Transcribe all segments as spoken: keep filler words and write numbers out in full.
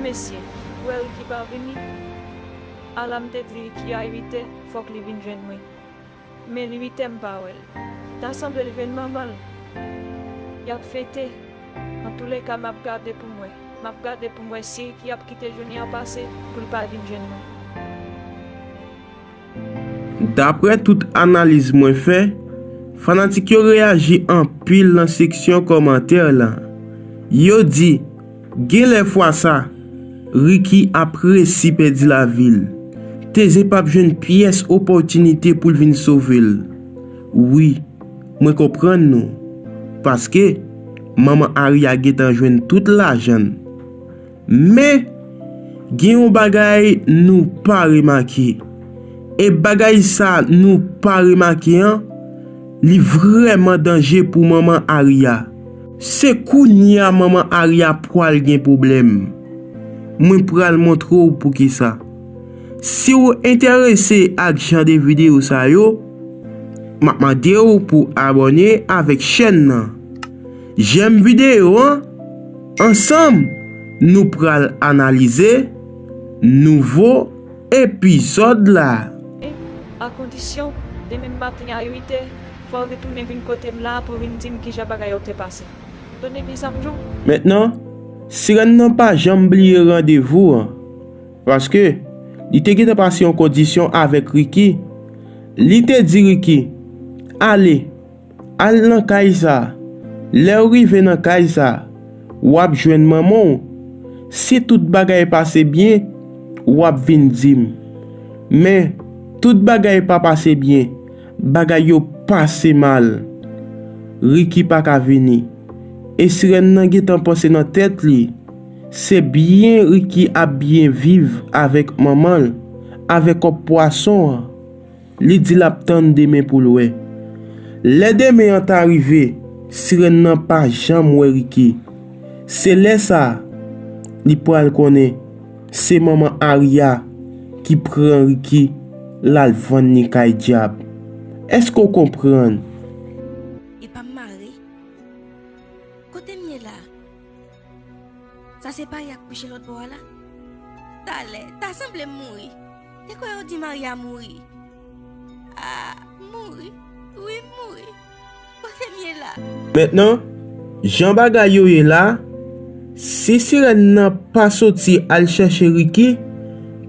Mesye, ou wè Ricky pa vini? Ala m te di Ricky a uit è, fòk li vin jwenn mwen. Men li uit è m pa wè l. Ta sanble l jwenn manman l. Y ap fete. Antouleka, m ap gade pou m wè. M ap gade pou m wè si Ricky ap kite jounen an pase pou l pa vin jwenn mwen. Daprè tout analiz mwen fè, fanatik yo reyaji anpil nan seksyon kòmantè la. Yo di, genlè fwa sa, Ricky ap resi pèdi lavi l. Teze p ap jwenn pyès opòtinite pou l vin sove l. Wi, mwen konprann nou. Paske, manman Aria gentan jwenn tout lajan l. Men, gen yon bagay nou pa remake. E bagay sa nou pa remake an, li vrèman danje pou manman Aria. Se kounye a manman Aria pwal gen pwoblèm. Mwen pral montre w poukisa. Si w enterese ak jan de videyo sa yo, m ap mande w pou abòne avèk chèn nan. Jèm videyo an, ansanm nou pral analize nouvo epizòd la. A kondisyon, demen maten a uit è, fò w retounen vin kote m la pou vin di m kijan bagay yo te pase. Tande byen sa m di w. Mentnan, sirèn nan pa janm bliye randevou an, paske li te gentan pase yon kondisyon avèk Ricky. Li te di Ricky, ale, al nan kay sa a. Lè w rive nan kay sa a, w ap jwenn manman w. Si tout bagay pase byen, w ap vin di m. Men, tout bagay pa pase byen. Bagay yo pase mal. Ricky pa ka vini. E sirèn nan gentan panse nan tèt li, se byen Ricky ap byen viv avèk manman l, avèk kòb pwason an. Li di l ap tann demen pou l wè. Lè demen an ta rive, sirèn nan pa janm wè Ricky. Se lè sa a, li pral konnen se manman Aria ki pran Ricky, l al vann li kay dyab. Èske w konprann? Epa m mare. Kote m ye la? Sa se pa y ak kouche lòt bò a la? Talè, ta sanble m mouri. Te kwè yo di Maria mouri. Ah, mouri. Wi, m mouri. Kote m ye la? Mentnan, jan bagay yo ye la, si sirèn nan pa soti al chèche Ricky,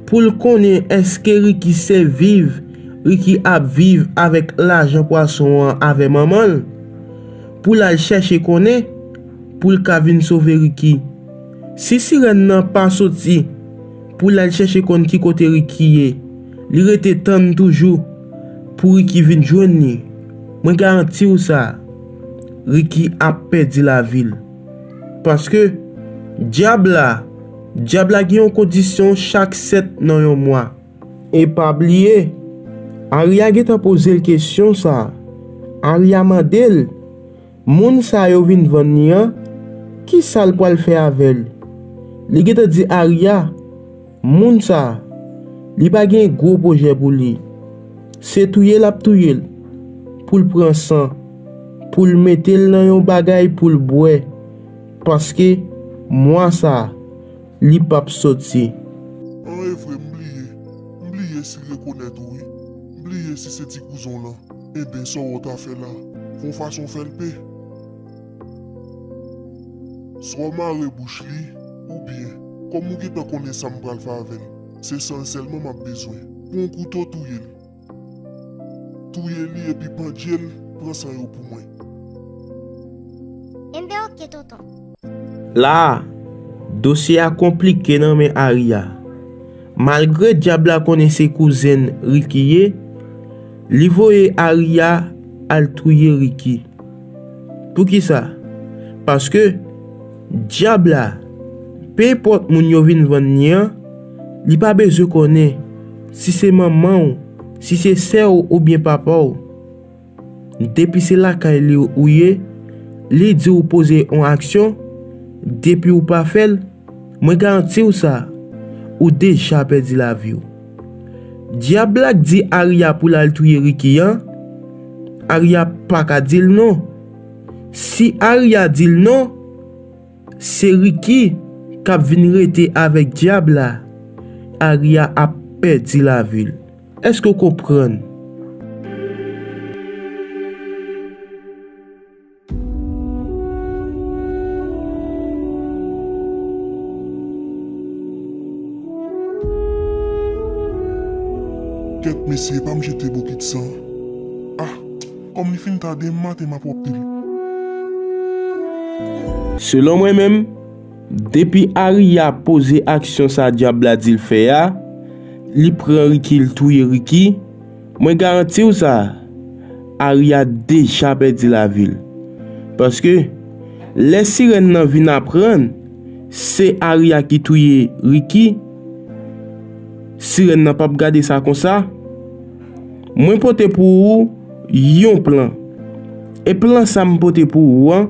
pou l konnen èske Ricky se viv Ricky ap viv avèk lajan pwason an avè manman l, pou l al chèche konnen, pou l ka vin sove Ricky. Si sirèn nan pa soti pou l al chèche konn ki kote Ricky ye, li rete tann toujou pou Ricky vin jwenn li, mwen garanti w sa, Ricky ap pèdi lavi l. Paske, dyab la, dyab la gen yon kondisyon chak sèt nan yon mwa. E pa bliye, Aria gentan poze l kesyon sa. Aria mande l, moun sa yo vin vann li an, kisa l pral fè avè l? Li gentan di Aria, moun sa, li pa gen gwo pwojè pou li. Se touye l ap touye l, pou l pran san, pou l mete l nan yon bagay pou l bwè, paske mwa sa, li p ap soti. An e vre, m bliye. M bliye si rekonèt ou wi. M bliye si se ti kouzen w lan. Enben, sa w ta fè la? Fè yon fason fè l pe. Swa w mare bouch li, oubyen, kòm ou gentan konnen sa m pral fè avè l, se san l sèlman m ap bezwen. Pran yon kouto touye l. Touye li epi pandye l, pran san yo pou mwen. Enben oke tonton. La a, dosye a konplike nan men Aria. Malgre dyab la konnen se kouzen Ricky ye, li voye Aria al touye Ricky. Poukisa? Paske dyab la, penpòt moun yo vin vann li an, li pa bezwen konnen si se manman w, si se sè w oubyen papa w. Depi se lakay li ou ye, li di w poze yon aksyon, depi w pa fè l, mwen garanti w sa, ou deja pèdi lavi w. Dyab la k di Aria pou l al touye Ricky an, Aria pa ka di l non. Si Aria di l non, se Ricky k ap vin rete avèk dyab la, Aria ap pèdi lavi l. Èske w konprann? Kèt mesye, pa m jete bokit sa. Ah, kòm li fin ta demen maten, m ap wòp pil. Selon mwen menm, depi Aria poze aksyon sa dyab la di l fè a, li pran Ricky, l touye Ricky, mwen garanti w sa, Aria deja pèdi lavi l. Paske, lè sirèn nan vin aprann se Aria ki touye Ricky, sirèn nan p ap gade sa konsa. Mwen pote pou ou yon plan. E plan sa m pote pou ou an,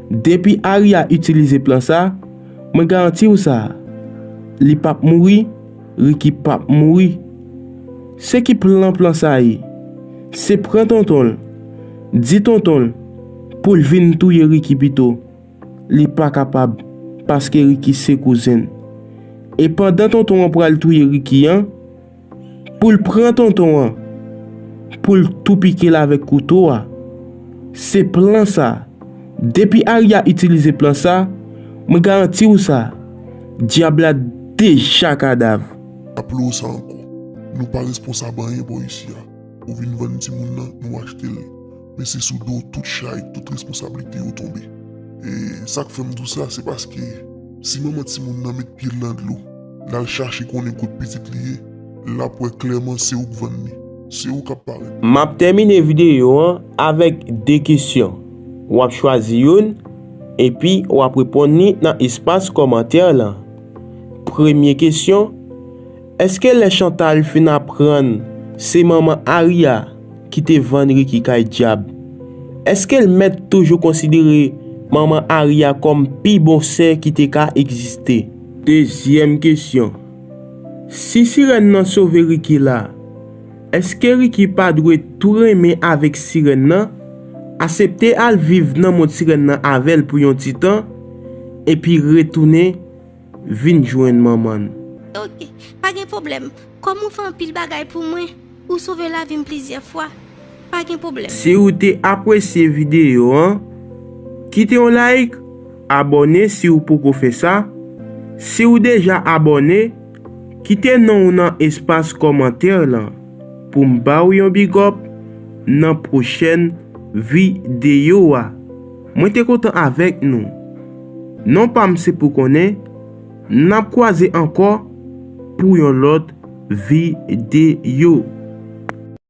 depi Aria itilize plan sa, mwen garanti w sa, li p ap mouri, Ricky p ap mouri. Se ki plan plan sa ye? Se pran tonton l, di tonton l pou l vin touye Ricky pito. Li pa kapab, paske Ricky se kouzen l. E pandan tonton an pral touye Ricky an, pou l pran tonton an, pou l tou pike l avèk kouto a. Se plan sa. Depi Aria itilize plan sa, mwen garanti w sa, dyab la deja kadav. Aple w sa ankò. Nou pa responsab anyen bò isi a. Ou vin vann timoun nan, nou achte l. Men se sou do w tout chay, tout responsablite yo tonbe. E sa k fè m di w sa, se paske si manman timoun nan met pye l nan dlo, l al chache konnen kot pitit li ye, l ap wè klèman se ou k vann li. Se ou k ap parèt. M ap tèmine videyo an avèk de kesyon. W ap chwazi youn, epi w ap reponn li nan espas kòmantè lan. Premye kesyon, èske lè Chantal fin aprann se manman Aria ki te vann Ricky kay dyab, èske l mèt toujou konsidere manman Aria kòm pi bon sè ki te ka egziste? Dezyèm kesyon, si sirèn nan sove Ricky la, èske Ricky pa dwe tou renmen avèk sirèn nan, asepte al viv nan mond sirèn nan avè l pou yon ti tan, epi retounen vin jwenn manman l? Ok, pa gen pwoblèm. Kòm ou fè anpil bagay pou mwen, ou sove lavi m plizyè fwa, pa gen pwoblèm. Si w te apresye videyo an, kite yon like, abòne si w poko fè sa. Si w deja abòne, kite non w nan espas kòmantè lan pou m ba w yon big up nan pwochèn videyo a. Mwen te kontan avèk nou. Non pa m se pou konnen, n ap kwaze ankò pou yon lòt videyo.